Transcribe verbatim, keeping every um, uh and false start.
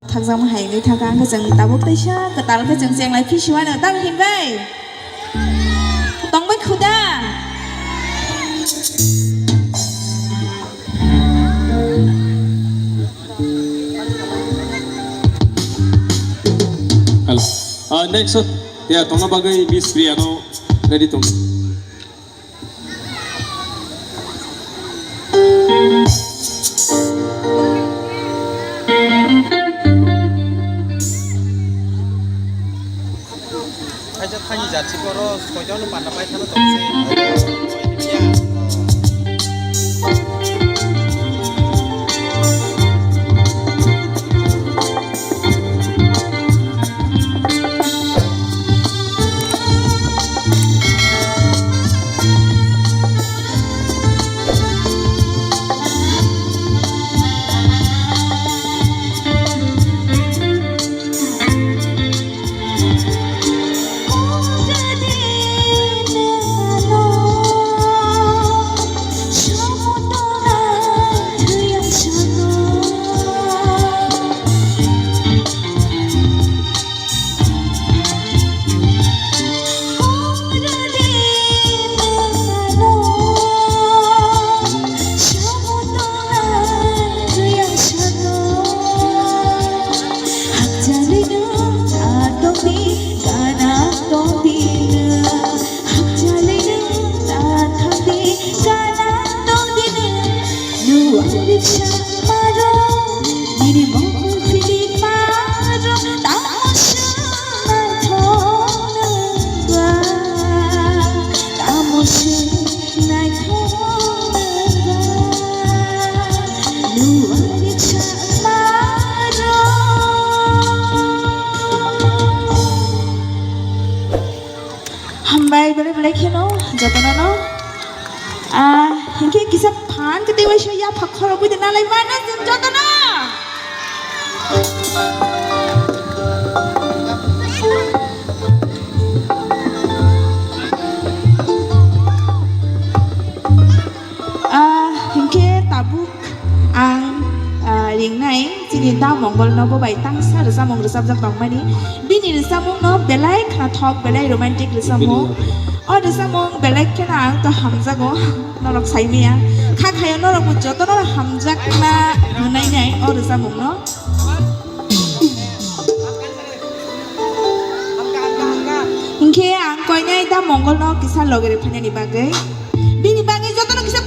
Thakjakma hai wngwi thangkha, hwnkhe chwng tabuk teisa kwtal khe chwng chenglai phisiwano, tamo hinbai? Tongbai khuda? Hello. Ah, next, ya, tongna bagwi Miss Priya no ready tong. Kaisa thani jat si boro soijakno panda pai thana tong se. Hambai, belai belai kheno jotono no. Ah, hinkhe kisa phan kwtwi waisa yapha khorokwi de nalai mano chwng jotono. Ah, hinkhe tabuk ang, ah, ringnai chini da Mongol no bo bai tangsa rwchapmung rwchapjak tongmani. Bini rwchapmung no belai khnathok, belai romantic rwchapmung. O rwchapmung belai kheno ang to hamjago, norok saimaya. Kha khayo norok bo jotono hamjakna nunai nai o rwchapmung no. Hinkhe ang koinai da Mongol no kisa loge rw phainani bagwi. Bini bagwi jotono kisa